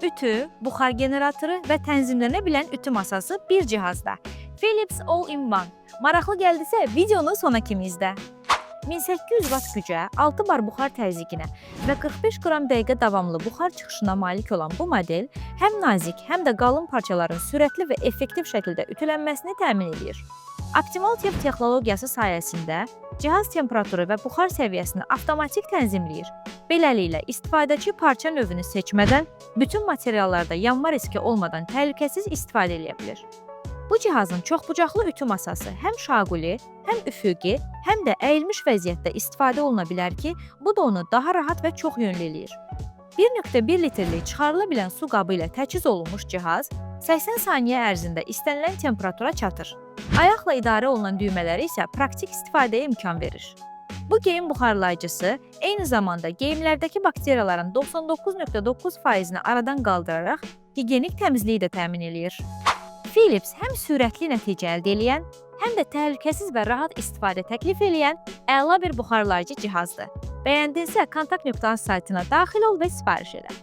Ütü, buxar generatoru və tənzimlənə bilən ütü masası bir cihazda. Philips All-in-One. Maraqlı gəldisə videonu sona kimi izlə. 1800 Watt gücə, 6 bar buxar təzyiqinə və 45 qram dəqiqə davamlı buxar çıxışına malik olan bu model həm nazik, həm də qalın parçaların sürətli və effektiv şəkildə ütülənməsini təmin edir. Optimal Temp texnologiyası sayəsində cihaz temperaturu və buxar səviyyəsini avtomatik tənzimləyir. Beləliklə, istifadəçi parça növünü seçmədən bütün materiallarda yanma riski olmadan təhlükəsiz istifadə edə bilir. Bu cihazın çoxbucaqlı ütü masası həm şaquli, həm üfüqi, həm də əyilmiş vəziyyətdə istifadə oluna bilər ki, bu da onu daha rahat və çox yönlü eləyir. 1.1 litrlik çıxarıla bilən su qabı ilə təchiz olunmuş cihaz 80 saniyə ərzində istənilən temperatura çatır. Ayaqla idarə olunan düymələri isə praktik istifadəyə imkan verir. Bu geyim buxarlayıcısı eyni zamanda geyimlərdəki bakteriyaların 99.9%-ni aradan qaldıraraq gigiyenik təmizliyi də təmin eləyir. Philips həm sürətli nəticə əldə eləyən, həm də təhlükəsiz və rahat istifadə təklif eləyən əla bir buxarlayıcı cihazdır. Bəyəndinsə kontakt.az saytına daxil ol və sifariş elə.